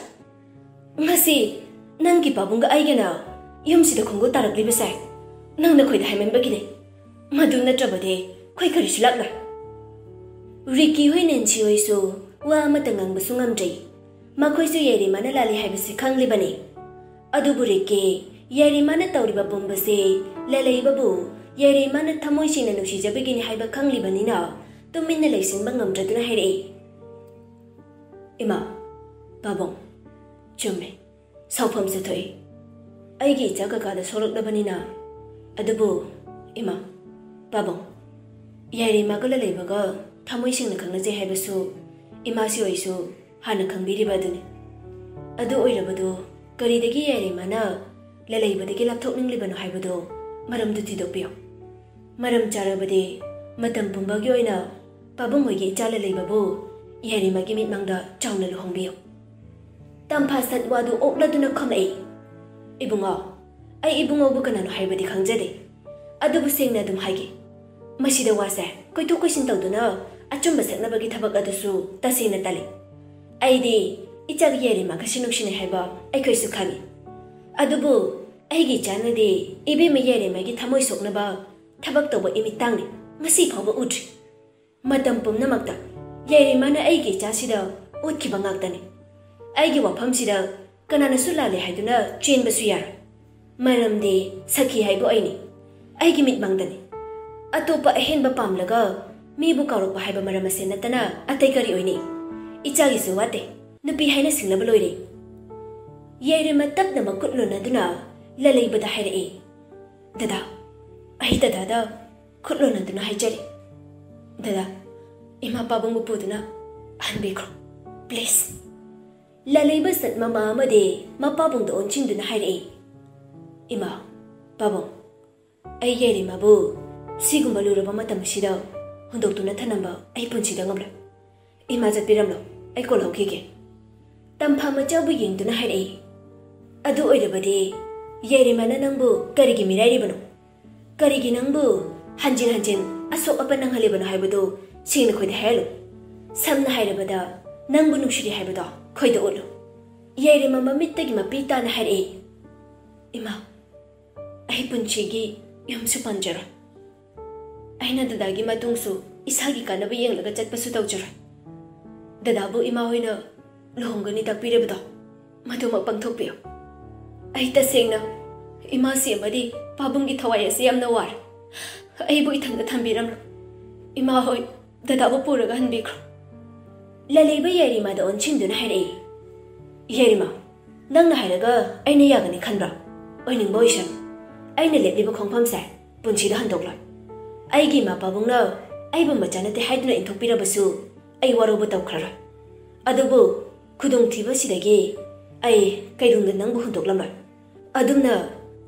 ꯉꯁꯤ ꯅꯪꯒꯤ ꯄꯥꯕꯨꯡꯒ ꯑꯩꯒꯅ ꯌꯨꯝꯁꯤꯗ ꯈꯣꯡꯒꯨꯜ ꯇꯥꯔꯛꯂꯤꯕꯁꯦ ꯅꯪꯅ ꯑꯩꯈꯣꯏꯗ ꯍꯥꯏꯃꯟꯕꯒꯤꯅꯦ꯫ ꯃꯗꯨ ꯅꯠꯇ꯭ꯔꯕꯗꯤ ꯑꯩꯈꯣꯏ ꯀꯔꯤꯁꯨ ꯂꯥꯛꯂꯣꯏ꯫ ꯔꯤꯀꯤ ꯍꯣꯏ ꯅꯦꯟꯁꯤ ꯍꯣꯏꯁꯨ ꯋꯥ ꯑꯃꯠꯇ ꯉꯥꯡꯕꯁꯨ ꯉꯝꯗ꯭ꯔꯤ꯫ ꯃꯈꯣꯏꯁꯨ ꯌꯥꯏꯔꯤꯃꯥꯅ ꯂꯥꯜꯂꯤ ꯍꯥꯏꯕꯁꯤ ꯈꯪꯂꯤꯕꯅꯤ꯫ ꯑꯗꯨꯕꯨ ꯔꯤꯀꯤ, ꯌꯥꯏꯔꯤꯃꯥꯅ ꯇꯧꯔꯤꯕ ꯄꯨꯝꯕꯁꯦ ꯂꯂꯩꯕꯕꯨ ꯌꯥꯏꯔꯤꯃꯥꯅ ꯊꯃꯣꯏ ꯁꯦꯡꯅ ꯅꯨꯡꯁꯤꯖꯕꯒꯤꯅꯤ ꯍꯥꯏꯕ ꯈꯪꯂꯤꯕꯅꯤꯅ ꯇꯨꯃꯤꯟꯅ ꯂꯩꯁꯤꯟꯕ ꯉꯝꯗ꯭ꯔꯗꯨꯅ ꯍꯥꯏꯔꯛꯏ꯫ ꯏꯃꯥ, ꯄꯥꯕꯨꯡ, ꯆꯨꯝꯃꯦ꯫ ꯁꯥꯎꯐꯝꯁꯨ ꯊꯣꯛꯏ꯫ ꯑꯩꯒꯤ ꯏꯆꯥ ꯀꯀꯥꯗ ꯁꯣꯛꯂꯛꯂꯕꯅꯤꯅ꯫ ꯑꯗꯨꯕꯨ ꯏꯃꯥ, ꯄꯥꯕꯨꯡ, ꯌꯥꯏꯔꯤꯃꯥꯒ ꯂꯂꯩꯕꯒ ꯊꯃꯣꯏ ꯁꯦꯡꯅ ꯈꯪꯅꯖꯩ ꯍꯥꯏꯕꯁꯨ ꯏꯃꯥꯁꯤ ꯑꯣꯏꯁꯨ ꯍꯥꯟꯅ ꯈꯪꯕꯤꯔꯤꯕ ꯑꯗꯨꯅꯤ꯫ ꯑꯗꯨ ꯑꯣꯏꯔꯕꯗꯨ ꯀꯔꯤꯗꯒꯤ ꯌꯥꯏꯔꯤꯃꯥꯅ ꯂꯂꯩꯕꯗꯒꯤ ꯂꯥꯞꯊꯣꯛꯅꯤꯡꯂꯤꯕꯅꯣ ꯍꯥꯏꯕꯗꯨ ꯃꯔꯝꯗꯨ ꯊꯤꯗꯣꯛꯄꯤꯌꯨ꯫ ꯃꯔꯝ ꯆꯥꯔꯕꯗꯤ ꯃꯇꯝ ꯄꯨꯝꯕꯒꯤ ꯑꯣꯏꯅ ꯄꯥꯕꯨꯡ ꯍꯣꯏꯒꯤ ꯏꯆꯥ ꯂꯂꯩꯕꯕꯨ ꯌꯥꯏꯔꯤꯃꯥꯒꯤ ꯃꯤꯠꯃꯥꯡꯗ ꯆꯥꯎꯅ ꯂꯨꯍꯣꯡꯕꯤꯌꯨ꯫ ꯇꯝꯐꯥ ꯁꯠ ꯋꯥꯗꯨ ꯑꯣꯛꯂꯗꯨꯅ ꯈꯨꯝꯃꯛꯏ꯫ ꯏꯕꯨꯡꯉꯣ, ꯑꯩ ꯏꯕꯨꯡꯉꯣꯕꯨ ꯀꯅꯥꯅꯣ ꯍꯥꯏꯕꯗꯤ ꯈꯪꯖꯗꯦ꯫ ꯑꯗꯨꯕꯨ ꯁꯦꯡꯅ ꯑꯗꯨꯝ ꯍꯥꯏꯒꯦ꯫ ꯃꯁꯤꯗ ꯋꯥꯁꯦ ꯀꯣꯏꯊꯣꯛ ꯀꯣꯏꯁꯤꯟ ꯇꯧꯗꯨꯅ ꯑꯆꯨꯝꯕ ꯁꯛꯅꯕꯒꯤ ꯊꯕꯛ ꯑꯗꯨꯁꯨ ꯇꯁꯦꯡꯅ ꯇꯜꯂꯤ꯫ ꯑꯩꯗꯤ ꯏꯆꯥꯒ ꯌꯥꯏꯔꯤꯃꯥꯒꯁꯤ ꯅꯨꯡꯁꯤꯅꯩ ꯍꯥꯏꯕ ꯑꯩꯈꯣꯏꯁꯨ ꯈꯪꯉꯤ꯫ ꯑꯗꯨꯕꯨ ꯑꯩꯒꯤ ꯏꯆꯥꯅꯗꯤ ꯏꯕꯦꯝꯃ ꯌꯥꯏꯔꯤꯃꯥꯒꯤ ꯊꯃꯣꯏ ꯁꯣꯛꯅꯕ ꯊꯕꯛ ꯇꯧꯕ ꯏꯃꯤꯠꯇꯥꯡꯅꯤ ꯉꯁꯤ ꯐꯥꯎꯕ ꯎꯗ꯭ꯔꯤ꯫ ꯃꯇꯝ ꯄꯨꯝꯅꯃꯛꯇ ꯌꯥꯏꯔꯤꯃꯥꯅ ꯑꯩꯒꯤ ꯏꯆꯥꯁꯤꯗ ꯑꯣꯠꯈꯤꯕ ꯉꯥꯛꯇꯅꯤ꯫ ꯑꯩꯒꯤ ꯋꯥꯐꯝꯁꯤꯗ ꯀꯅꯥꯅꯁꯨ ꯂꯥꯜꯂꯦ ꯍꯥꯏꯗꯨꯅ ꯆꯦꯟꯕꯁꯨ ꯌꯥꯔꯣꯏ꯫ ꯃꯔꯝꯗꯤ ꯁꯈꯤ ꯍꯥꯏꯕꯨ ꯑꯩꯅꯤ꯫ ꯑꯩꯒꯤ ꯃꯤꯠꯃꯥꯡꯗꯅꯤ꯫ ꯑꯇꯣꯞꯄ ꯑꯍꯦꯟꯕ ꯄꯥꯝꯂꯒ ꯃꯤꯕꯨ ꯀꯥꯎꯔꯛꯄ ꯍꯥꯏꯕ ꯃꯔꯝ ꯑꯁꯦ ꯅꯠꯇꯅ ꯑꯇꯩ ꯀꯔꯤ ꯑꯣꯏꯅꯤ? ꯏꯆꯥꯒꯤꯁꯨ ꯋꯥꯠꯇꯦ꯫ ꯅꯨꯄꯤ ꯍꯥꯏꯅ ꯁꯤꯡꯅꯕ ꯂꯣꯏꯔꯦ꯫ ꯌꯥꯏꯔꯤꯃꯥ ꯇꯞꯅ ꯃꯈꯨꯠ ꯂꯣꯟꯅꯗꯨꯅ ꯂꯂꯩꯕꯗ ꯍꯥꯏꯔꯛꯏ꯫ ꯗꯗꯥ, ꯑꯩ ꯗꯗꯥꯗ ꯈꯨꯠ ꯂꯣꯟꯅꯗꯨꯅ ꯍꯥꯏꯖꯔꯤ꯫ ꯗꯗꯥ, ꯏꯃꯥ ꯄꯥꯕꯨꯡꯕꯨ ꯄꯨꯗꯨꯅ ꯍꯟꯕꯤꯈ꯭ꯔꯣ, please꯫ ꯂꯂꯩꯕ ꯁꯠ ꯃꯃꯥ ꯑꯃꯗꯤ ꯃꯄꯥꯕꯨꯡꯗ ꯑꯣꯟꯁꯤꯟꯗꯨꯅ ꯍꯥꯏꯔꯛꯏ꯫ ꯏꯃꯥ, ꯄꯥꯕꯨꯡ, ꯑꯩ ꯌꯥꯏꯔꯤꯃꯥꯕꯨ ꯁꯤꯒꯨꯝꯕ ꯂꯨꯔꯕ ꯃꯇꯝ ꯑꯁꯤꯗ ꯍꯨꯟꯗꯣꯛꯇꯨꯅ ꯊꯅꯝꯕ ꯑꯩ ꯄꯨꯟꯁꯤꯗ ꯉꯝꯂꯣꯏ꯫ ꯏꯃꯥ ꯆꯠꯄꯤꯔꯝꯂꯣ, ꯑꯩ ꯀꯣꯜ ꯂꯧꯈꯤꯒꯦ꯫ ꯇꯝꯐꯥ ꯃꯆꯥꯕꯨ ꯌꯦꯡꯗꯨꯅ ꯍꯥꯏꯔꯛꯏ꯫ ꯑꯗꯨ ꯑꯣꯏꯔꯕꯗꯤ ꯌꯥꯏꯔꯤꯃꯥꯅ ꯅꯪꯕꯨ ꯀꯔꯤꯒꯤ ꯃꯤꯔꯥꯏꯔꯤꯕꯅꯣ? ꯀꯔꯤꯒꯤ ꯅꯪꯕꯨ ꯍꯟꯖꯤꯟ ꯍꯟꯖꯤꯟ ꯑꯁꯣꯛ ꯑꯄꯟ ꯅꯪꯍꯜꯂꯤꯕꯅꯣ ꯍꯥꯏꯕꯗꯨ ꯁꯦꯡꯅ ꯑꯩꯈꯣꯏꯗ ꯍꯥꯏꯍꯜꯂꯨ꯫ ꯁꯝꯅ ꯍꯥꯏꯔꯕꯗ, ꯅꯪꯕꯨ ꯅꯨꯡꯁꯤꯔꯤ ꯍꯥꯏꯕꯗꯣ ꯑꯩꯈꯣꯏꯗ ꯎꯠꯂꯨ꯫ ꯌꯥꯏꯔꯤꯃ ꯃꯃꯤꯠꯇꯒꯤ ꯃꯄꯤ ꯇꯥꯅ ꯍꯥꯏꯔꯛꯏ, "ꯏꯃꯥ, ꯑꯩ ꯄꯨꯟꯁꯤꯒꯤ ꯌꯨꯝꯁꯨ ꯄꯥꯟꯖꯔꯣꯏ꯫ ꯑꯩꯅ ꯗꯗꯥꯒꯤ ꯃꯇꯨꯡꯁꯨ ꯏꯁꯥꯒꯤ ꯀꯥꯟꯅꯕ ꯌꯦꯡꯂꯒ ꯆꯠꯄꯁꯨ ꯇꯧꯖꯔꯣꯏ꯫ ꯗꯗꯥꯕꯨ ꯏꯃꯥ ꯍꯣꯏꯅ ꯂꯨꯍꯣꯡꯒꯅꯤ ꯇꯥꯛꯄꯤꯔꯕꯗꯣ ꯃꯗꯨꯃꯛ ꯄꯥꯡꯊꯣꯛꯄꯤꯌꯨ꯫ ꯑꯩ ꯇꯁꯦꯡꯅ ꯏꯃꯥꯁꯤ ꯑꯃꯗꯤ ꯄꯥꯕꯨꯡꯒꯤ ꯊꯋꯥꯏ ꯑꯁꯤ ꯌꯥꯝꯅ ꯋꯥꯔꯦ꯫ ꯑꯩꯕꯨ ꯏꯊꯟꯗ ꯊꯝꯕꯤꯔꯝꯂꯣ꯫ ꯏꯃꯥ ꯍꯣꯏ ꯗꯗꯥꯕꯨ ꯄꯨꯔꯒ ꯍꯟꯕꯤꯈ꯭ꯔꯣ꯫" ꯂꯂꯩꯕ ꯌꯥꯏꯔꯤꯃꯥꯗ ꯑꯣꯟꯁꯤꯟꯗꯨꯅ ꯍꯥꯏꯔꯛꯏ, "ꯌꯥꯏꯔꯤꯃꯥ, ꯅꯪꯅ ꯍꯥꯏꯔꯒ ꯑꯩꯅ ꯌꯥꯒꯅꯤ ꯈꯟꯕ꯭ꯔꯥ? ꯑꯣꯏꯅꯤꯡꯕ ꯑꯣꯏꯁꯅꯨ꯫ ꯑꯩꯅ ꯂꯦꯞꯂꯤꯕ ꯈꯣꯡꯐꯝꯁꯦ ꯄꯨꯟꯁꯤꯗ ꯍꯟꯗꯣꯛꯂꯣꯏ꯫ ꯑꯩꯒꯤ ꯏꯃꯥ ꯄꯥꯕꯨꯡꯅ ꯑꯩꯕꯨ ꯃꯆꯥ ꯅꯠꯇꯦ ꯍꯥꯏꯗꯨꯅ ꯏꯟꯊꯣꯛꯄꯤꯔꯕꯁꯨ ꯑꯩ ꯋꯥꯔꯧꯕ ꯇꯧꯈ꯭ꯔꯔꯣꯏ꯫ ꯑꯗꯨꯕꯨ ꯈꯨꯗꯣꯡꯊꯤꯕꯁꯤꯗꯒꯤ ꯑꯩ ꯀꯩꯗꯧꯅꯨꯡꯗ ꯅꯪꯕꯨ ꯍꯨꯟꯗꯣꯛꯂꯝꯂꯣꯏ꯫ ꯑꯗꯨꯝꯅ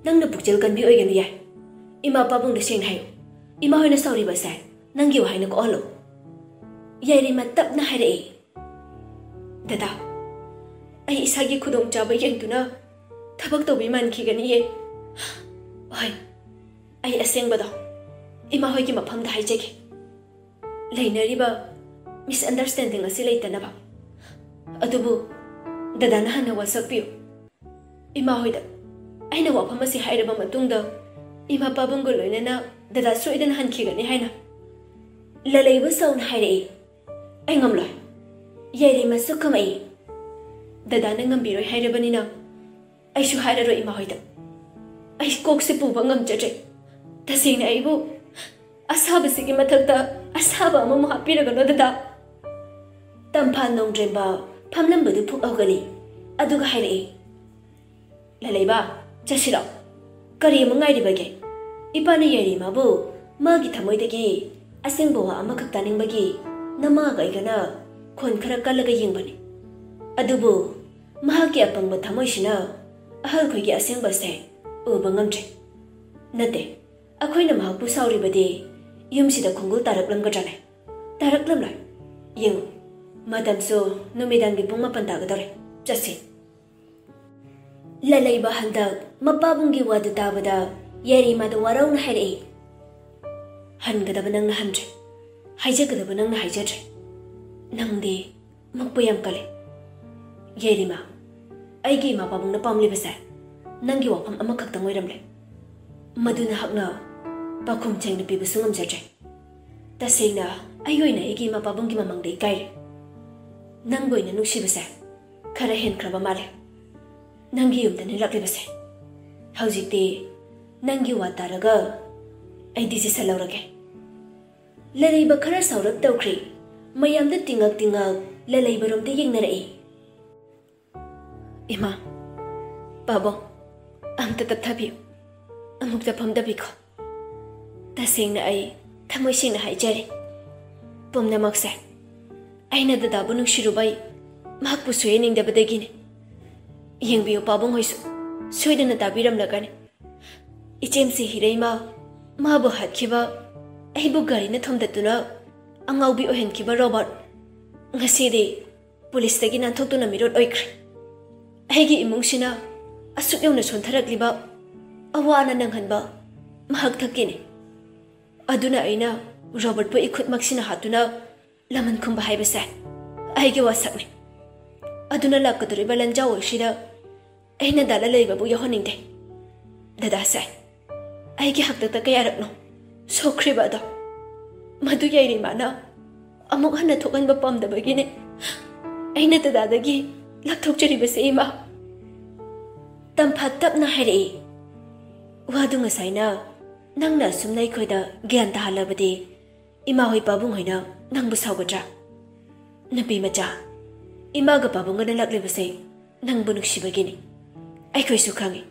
ꯅꯪꯅ ꯄꯨꯛꯆꯦꯜ ꯀꯟꯕꯤ ꯑꯣꯏꯒꯅꯨ ꯌꯥꯏ꯫ ꯏꯃꯥ ꯄꯥꯕꯨꯡꯗ ꯁꯦꯡꯅ ꯍꯥꯏꯌꯨ꯫ ꯏꯃꯥ ꯍꯣꯏꯅ ꯁꯥꯎꯔꯤꯕꯁꯦ ꯅꯪꯒꯤ ꯋꯥꯍꯩꯅ ꯀꯣꯛꯍꯜꯂꯨ꯫" ꯌꯥꯏꯔꯤꯃ ꯇꯞꯅ ꯍꯥꯏꯔꯛꯏ, "ꯗꯗꯥ, ꯑꯩ ꯏꯁꯥꯒꯤ ꯈꯨꯗꯣꯡꯆꯥꯕ ꯌꯦꯡꯗꯨꯅ ꯊꯕꯛ ꯇꯧꯕꯤ ꯃꯥꯟꯈꯤꯒꯅꯤꯌꯦ꯫ ꯍꯣꯏ, ꯑꯩ ꯑꯁꯦꯡꯕꯗꯣ ꯏꯃꯥ ꯍꯣꯏꯒꯤ ꯃꯐꯝꯗ ꯍꯥꯏꯖꯒꯦ꯫ ꯂꯩꯅꯔꯤꯕ misunderstanding ꯑꯁꯤ ꯂꯩꯇꯅꯕ꯫ ꯑꯗꯨꯕꯨ ꯗꯗꯥꯅ ꯍꯥꯟꯅ ꯋꯥꯁꯛꯄꯤꯌꯨ꯫ ꯏꯃꯥ ꯍꯣꯏꯗ ꯑꯩꯅ ꯋꯥꯐꯝ ꯑꯁꯤ ꯍꯥꯏꯔꯕ ꯃꯇꯨꯡꯗ ꯏꯃꯥ ꯄꯥꯕꯨꯡꯒ ꯂꯣꯏꯅꯅ ꯗꯗꯥ ꯁꯣꯏꯗꯅ ꯍꯟꯈꯤꯒꯅꯤ ꯍꯥꯏꯅ꯫" ꯂꯂꯩꯕ ꯁꯥꯎꯅ ꯍꯥꯏꯔꯛꯏ, "ꯑꯩ ꯉꯝꯂꯣꯏ꯫ ꯌꯥꯏꯔꯤꯃ ꯁꯛꯈꯝꯃꯛꯏ꯫ ꯗꯗꯥꯅ ꯉꯝꯕꯤꯔꯣꯏ ꯍꯥꯏꯔꯕꯅꯤꯅ ꯑꯩꯁꯨ ꯍꯥꯏꯔꯔꯣꯏ ꯏꯃꯥ ꯍꯣꯏꯗ꯫ ꯑꯩ ꯀꯣꯛꯁꯦ ꯄꯨꯕ ꯉꯝꯖꯗ꯭ꯔꯦ꯫ ꯇꯁꯦꯡꯅ ꯑꯩꯕꯨ ꯑꯁꯥꯕꯁꯤꯒꯤ ꯃꯊꯛꯇ ꯑꯁꯥꯕ ꯑꯃꯃꯨꯛ ꯍꯥꯞꯄꯤꯔꯒꯅꯣ ꯗꯗꯥ꯫" ꯇꯝꯐꯥ ꯅꯣꯡꯗ꯭ꯔꯦꯝꯕ ꯐꯝꯂꯝꯕꯗꯨ ꯐꯨꯛ ꯍꯧꯒꯠꯂꯤ꯫ ꯑꯗꯨꯒ ꯍꯥꯏꯔꯛꯏ, "ꯂꯂꯩꯕ, ꯆꯠꯁꯤꯔꯣ? ꯀꯔꯤ ꯑꯃꯨꯛ ꯉꯥꯏꯔꯤꯕꯒꯦ? ꯏꯄꯥꯅ ꯌꯥꯏꯔꯤꯃꯕꯨ ꯃꯥꯒꯤ ꯊꯃꯣꯏꯗꯒꯤ ꯑꯁꯦꯡꯕ ꯋꯥ ꯑꯃꯈꯛ ꯇꯥꯅꯤꯡꯕꯒꯤ ꯅꯃꯥꯒ ꯑꯩꯒꯅ ꯈꯣꯟ ꯈꯔ ꯀꯜꯂꯒ ꯌꯦꯡꯕꯅꯤ꯫ ꯑꯗꯨꯕꯨ ꯃꯍꯥꯛꯀꯤ ꯑꯄꯪꯕ ꯊꯃꯣꯏꯁꯤꯅ ꯑꯍꯜꯈꯣꯏꯒꯤ ꯑꯁꯦꯡꯕꯁꯦ ꯎꯕ ꯉꯝꯗ꯭ꯔꯦ꯫ ꯅꯠꯇꯦ, ꯑꯩꯈꯣꯏꯅ ꯃꯍꯥꯛꯄꯨ ꯁꯥꯎꯔꯤꯕꯗꯤ ꯌꯨꯝꯁꯤꯗ ꯈꯣꯡꯒꯨꯜ ꯇꯥꯔꯛꯂꯝꯒꯗ꯭ꯔꯅꯦ? ꯇꯥꯔꯛꯂꯝꯂꯣꯏ꯫ ꯌꯦꯡꯉꯨ, ꯃꯇꯝꯁꯨ ꯅꯨꯃꯤꯗꯥꯡꯒꯤ ꯄꯨꯡ ꯃꯥꯄꯟ ꯇꯥꯒꯗꯧꯔꯦ꯫ ꯆꯠꯁꯤ꯫" ꯂꯂꯩꯕ ꯍꯟꯗꯛ ꯃꯄꯥꯕꯨꯡꯒꯤ ꯋꯥꯗꯨ ꯇꯥꯕꯗ ꯌꯥꯏꯔꯤꯃꯥꯗ ꯋꯥꯔꯧꯅ ꯍꯥꯏꯔꯛꯏ, "ꯍꯟꯒꯗꯕ ꯅꯪꯅ ꯍꯟꯗ꯭ꯔꯦ, ꯍꯥꯏꯖꯒꯗꯕ ꯅꯪꯅ ꯍꯥꯏꯖꯗ꯭ꯔꯦ꯫ ꯅꯪꯗꯤ ꯃꯛꯄ ꯌꯥꯝ ꯀꯜꯂꯤ꯫ ꯌꯥꯏꯔꯤꯃ, ꯑꯩꯒꯤ ꯏꯃꯥ ꯄꯥꯕꯨꯡꯅ ꯄꯥꯝꯂꯤꯕꯁꯦ ꯅꯪꯒꯤ ꯋꯥꯐꯝ ꯑꯃꯈꯛꯇꯪ ꯑꯣꯏꯔꯝꯂꯦ꯫ ꯃꯗꯨ ꯅꯍꯥꯛꯅ ꯄꯥꯈꯨꯝ ꯁꯦꯡꯅ ꯄꯤꯕꯁꯨ ꯉꯝꯖꯗ꯭ꯔꯦ꯫ ꯇꯁꯦꯡꯅ, ꯑꯩꯒꯤ ꯑꯣꯏꯅ ꯑꯩꯒꯤ ꯏꯃꯥ ꯄꯥꯕꯨꯡꯒꯤ ꯃꯃꯥꯡꯗ ꯏꯀꯥꯏꯔꯦ꯫ ꯅꯪꯕꯨ ꯑꯩꯅ ꯅꯨꯡꯁꯤꯕꯁꯦ ꯈꯔ ꯍꯦꯟꯈ꯭ꯔꯕ ꯃꯥꯜꯂꯦ꯫ ꯅꯪꯒꯤ ꯌꯨꯝꯗꯅꯤ ꯂꯥꯛꯂꯤꯕꯁꯦ꯫ ꯍꯧꯖꯤꯛꯇꯤ ꯅꯪꯒꯤ ꯋꯥ ꯇꯥꯔꯒ ꯑꯩ decision ꯂꯧꯔꯒꯦ꯫ ꯂꯂꯩꯕ ꯈꯔ ꯁꯥꯎꯔꯞ ꯇꯧꯈ꯭ꯔꯦ꯫ ꯃꯌꯥꯝꯗ ꯇꯤꯡꯉꯛ ꯇꯤꯡꯉꯛ ꯂꯂꯩꯕꯔꯣꯝꯗ ꯌꯦꯡꯅꯔꯛꯏ꯫ ꯏꯃꯥ, ꯄꯥꯕꯨꯡ, ꯑꯝꯇ ꯇꯞꯊꯕꯤꯌꯨ, ꯑꯃꯨꯛꯇ ꯐꯝꯊꯕꯤꯈꯣ꯫ ꯇꯁꯦꯡꯅ ꯑꯩ ꯊꯃꯣꯏ ꯁꯦꯡꯅ ꯍꯥꯏꯖꯔꯤ, ꯄꯨꯝꯅꯃꯛꯁꯦ ꯑꯩꯅ ꯗꯗꯥꯕꯨ ꯅꯨꯡꯁꯤꯔꯨꯕꯩ, ꯃꯍꯥꯛꯄꯨ ꯁꯣꯏꯍꯟꯅꯤꯡꯗꯕꯗꯒꯤꯅꯤ꯫ ꯌꯦꯡꯕꯤꯌꯨ, ꯄꯥꯕꯨꯡ ꯍꯣꯏꯁꯨ ꯁꯣꯏꯗꯅ ꯇꯥꯕꯤꯔꯝꯂꯒꯅꯤ꯫ ꯏꯆꯦꯝꯁꯤ ꯍꯤꯔꯩꯃ, ꯃꯥꯕꯨ ꯍꯥꯠꯈꯤꯕ, ꯑꯩꯕꯨ ꯒꯥꯔꯤꯅ ꯊꯣꯝꯗꯠꯇꯨꯅ ꯑꯉꯥꯎꯕꯤ ꯑꯣꯏꯍꯟꯈꯤꯕ ꯔꯣꯕꯥꯔꯠ, ꯉꯁꯤꯗꯤ ꯄꯨꯂꯤꯁꯇꯒꯤ ꯅꯥꯟꯊꯣꯛꯇꯨꯅ ꯃꯤꯔꯣꯠ ꯑꯣꯏꯈ꯭ꯔꯦ꯫ ꯑꯩꯒꯤ ꯏꯃꯨꯡꯁꯤꯅ ꯑꯁꯨꯛ ꯌꯧꯅ ꯁꯣꯟꯊꯔꯛꯂꯤꯕ, ꯑꯋꯥ ꯑꯅꯥ ꯅꯪꯍꯟꯕ ꯃꯍꯥꯛ ꯊꯛꯀꯤꯅꯤ꯫ ꯑꯗꯨꯅ ꯑꯩꯅ ꯔꯣꯕꯥꯔꯠꯄꯨ ꯏꯈꯨꯠꯃꯛꯁꯤꯅ ꯍꯥꯠꯇꯨꯅ ꯂꯃꯟ ꯈꯨꯝꯕ ꯍꯥꯏꯕꯁꯦ ꯑꯩꯒꯤ ꯋꯥꯁꯛꯅꯤ꯫ ꯑꯗꯨꯅ ꯂꯥꯛꯀꯗꯧꯔꯤꯕ ꯂꯟꯖꯥꯎ ꯑꯁꯤꯗ ꯑꯩꯅ ꯗꯥ ꯂꯂꯩꯕꯕꯨ ꯌꯥꯎꯍꯟꯅꯤꯡꯗꯦ꯫ ꯗꯗꯥꯁꯦ ꯑꯩꯒꯤ ꯍꯥꯛꯇꯛꯇ ꯀꯌꯥꯔꯛꯅꯣ ꯁꯣꯛꯈ꯭ꯔꯤꯕ ꯑꯗꯣ, ꯃꯗꯨ ꯌꯥꯏꯔꯤꯃꯥꯅ ꯑꯃꯨꯛ ꯍꯟꯅ ꯊꯣꯛꯍꯟꯕ ꯄꯥꯝꯗꯕꯒꯤꯅꯦ ꯑꯩꯅ ꯗꯗꯥꯗꯒꯤ ꯂꯥꯞꯊꯣꯛꯆꯔꯤꯕꯁꯦ, ꯏꯃꯥ꯫ ꯇꯝꯐꯥ ꯇꯞꯅ ꯍꯥꯏꯔꯛꯏ, ꯋꯥꯗꯨ ꯉꯁꯥꯏꯅ ꯅꯪꯅ ꯑꯁꯨꯝꯅ ꯑꯩꯈꯣꯏꯗ ꯒ꯭ꯌꯥꯟ ꯇꯥꯍꯜꯂꯕꯗꯤ ꯏꯃꯥ ꯍꯣꯏ ꯄꯥꯕꯨꯡ ꯍꯣꯏꯅ ꯅꯪꯕꯨ ꯁꯥꯎꯒꯗ꯭ꯔꯥ? ꯅꯨꯄꯤ ꯃꯆꯥ, ꯏꯃꯥꯒ ꯄꯥꯕꯨꯡꯒꯅ ꯂꯥꯛꯂꯤꯕꯁꯦ ꯅꯪꯕꯨ ꯅꯨꯡꯁꯤꯕꯒꯤꯅꯤ꯫ ꯑꯩꯈꯣꯏꯁꯨ ꯈꯪꯏ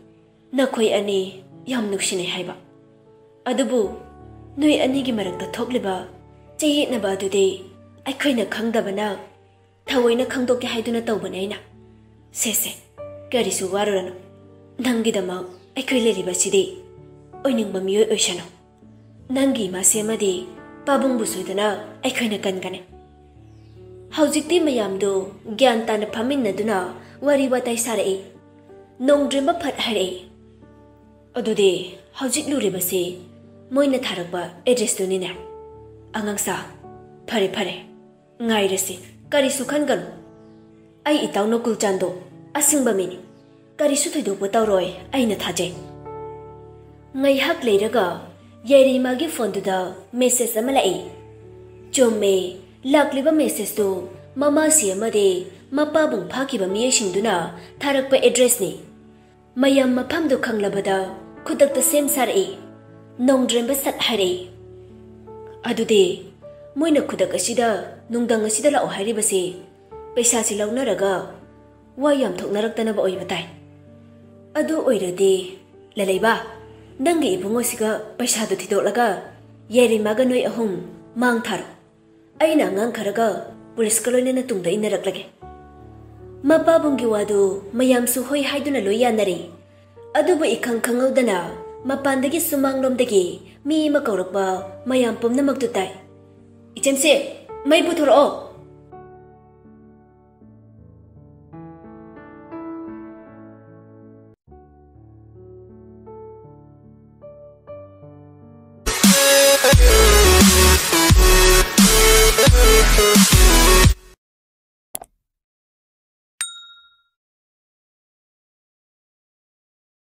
ꯅꯈꯣꯏ ꯑꯅꯤ ꯌꯥꯝ ꯅꯨꯡꯁꯤꯅꯩ ꯍꯥꯏꯕ꯫ ꯑꯗꯨꯕꯨ ꯅꯣꯏ ꯑꯅꯤꯒꯤ ꯃꯔꯛꯇ ꯊꯣꯛꯂꯤꯕ ꯆꯌꯦꯠꯅꯕ ꯑꯗꯨꯗꯤ ꯑꯩꯈꯣꯏꯅ ꯈꯪꯗꯕꯅ ꯊꯑꯣꯏꯅ ꯈꯪꯗꯣꯛꯀꯦ ꯍꯥꯏꯗꯨꯅ ꯇꯧꯕꯅꯦ ꯑꯩꯅ꯫ ꯁꯦ ꯁꯦ, ꯀꯔꯤꯁꯨ ꯋꯥꯔꯨꯔꯅꯨ꯫ ꯅꯪꯒꯤꯗꯃꯛ ꯑꯩꯈꯣꯏ ꯂꯩꯔꯤꯕꯁꯤꯗꯤ꯫ ꯑꯣꯏꯅꯤꯡꯕ ꯃꯤꯑꯣꯏ ꯑꯣꯏꯁꯅꯨ꯫ ꯅꯪꯒꯤ ꯏꯃꯥꯁꯦ ꯑꯃꯗꯤ ꯄꯥꯕꯨꯡꯕꯨ ꯁꯣꯏꯗꯅ ꯑꯩꯈꯣꯏꯅ ꯀꯟꯒꯅꯤ꯫ ꯍꯧꯖꯤꯛꯇꯤ ꯃꯌꯥꯝꯗꯨ ꯒ꯭ꯌꯥꯟ ꯇꯥꯅ ꯐꯝꯃꯤꯟꯅꯗꯨꯅ ꯋꯥꯔꯤ ꯋꯥꯇꯥꯏ ꯁꯥꯔꯛꯏ꯫ ꯅꯣꯡꯗ꯭ꯔꯦꯝꯕ ꯐꯠ ꯍꯥꯏꯔꯛꯏ, "ꯑꯗꯨꯗꯤ ꯍꯧꯖꯤꯛ ꯂꯨꯔꯤꯕꯁꯤ ꯃꯣꯏꯅ ꯊꯥꯔꯛꯄ address ꯇꯨꯅꯤꯅꯦ꯫ ꯑꯉꯥꯡꯁꯥ, ꯐꯔꯦ ꯐꯔꯦ, ꯉꯥꯏꯔꯁꯤ, ꯀꯔꯤꯁꯨ ꯈꯟꯒꯅꯨ꯫ ꯑꯩ ꯏꯇꯥꯎ ꯅꯣꯀꯨꯜ ꯆꯥꯟꯗꯣ ꯑꯁꯤꯡꯕ ꯃꯤꯅꯤ꯫ ꯀꯔꯤꯁꯨ ꯊꯣꯏꯗꯣꯛꯄ ꯇꯧꯔꯣꯏ, ꯑꯩꯅ ꯊꯥꯖꯩ꯫ ꯉꯥꯏꯍꯥꯛ ꯂꯩꯔꯒ ꯌꯥꯏꯔꯤꯃꯥꯒꯤ ꯐꯣꯟꯗꯨꯗ ꯃꯦꯁꯦꯖ ꯑꯃ ꯂꯥꯛꯏ꯫ ꯆꯨꯝꯃꯦ, ꯂꯥꯛꯂꯤꯕ ꯃꯦꯁꯦꯖꯇꯨ ꯃꯃꯥꯁꯤ ꯑꯃꯗꯤ ꯃꯄꯥꯕꯨꯡ ꯐꯥꯈꯤꯕ ꯃꯤꯑꯣꯏꯁꯤꯡꯗꯨꯅ ꯊꯥꯔꯛꯄ ꯑꯦꯗ꯭ꯔꯦꯁꯅꯤ꯫ ꯃꯌꯥꯝ ꯃꯐꯝꯗꯨ ꯈꯪꯂꯕꯗ ꯈꯨꯗꯛꯇ ꯁꯦꯝ ꯁꯥꯔꯛꯏ꯫ ꯅꯣꯡꯗ꯭ꯔꯦꯝꯕ ꯁꯠ ꯍꯥꯏꯔꯛꯏ, "ꯑꯗꯨꯗꯤ ꯃꯣꯏꯅ ꯈꯨꯗꯛ ꯑꯁꯤꯗ, ꯅꯨꯡꯗꯥꯡ ꯑꯁꯤꯗ ꯂꯥꯛꯑꯣ ꯍꯥꯏꯔꯤꯕꯁꯤ ꯄꯩꯁꯥꯁꯤ ꯂꯧꯅꯔꯒ ꯋꯥ ꯌꯥꯝ ꯊꯣꯛꯅꯔꯛꯇꯅꯕ ꯑꯣꯏꯕ ꯇꯥꯏ꯫ ꯑꯗꯨ ꯑꯣꯏꯔꯗꯤ ꯂꯂꯩꯕ, ꯅꯪꯒꯤ ꯏꯕꯨꯡꯉꯣꯁꯤꯒ ꯄꯩꯁꯥꯗꯨ ꯊꯤꯗꯣꯛꯂꯒ ꯌꯥꯏꯔꯤꯃꯥꯒ ꯅꯣꯏ ꯑꯍꯨꯝ ꯃꯥꯡ ꯊꯥꯔꯣ꯫ ꯑꯩꯅ ꯑꯉꯥꯡ ꯈꯔꯒ ꯄꯨꯂꯤꯁꯀ ꯂꯣꯏꯅꯅ ꯇꯨꯡꯗ ꯏꯟꯅꯔꯛꯂꯒꯦ꯫" ꯃꯄꯥꯕꯨꯡꯒꯤ ꯋꯥꯗꯨ ꯃꯌꯥꯝꯁꯨ ꯍꯣꯏ ꯍꯥꯏꯗꯨꯅ ꯂꯣꯏ ꯌꯥꯅꯔꯦ꯫ ꯑꯗꯨꯕꯨ ꯏꯈꯪ ꯈꯪꯍꯧꯗꯅ ꯃꯄꯥꯟꯗꯒꯤ ꯁꯨꯃꯥꯡꯂꯣꯝꯗꯒꯤ ꯃꯤ ꯑꯃ ꯀꯧꯔꯛꯄ ꯃꯌꯥꯝ ꯄꯨꯝꯅꯃꯛꯇꯨ ꯇꯥꯏ꯫ "ꯏꯆꯦꯝꯁꯦ, ꯃꯩ ꯄꯨꯊꯣꯔꯛꯑꯣ,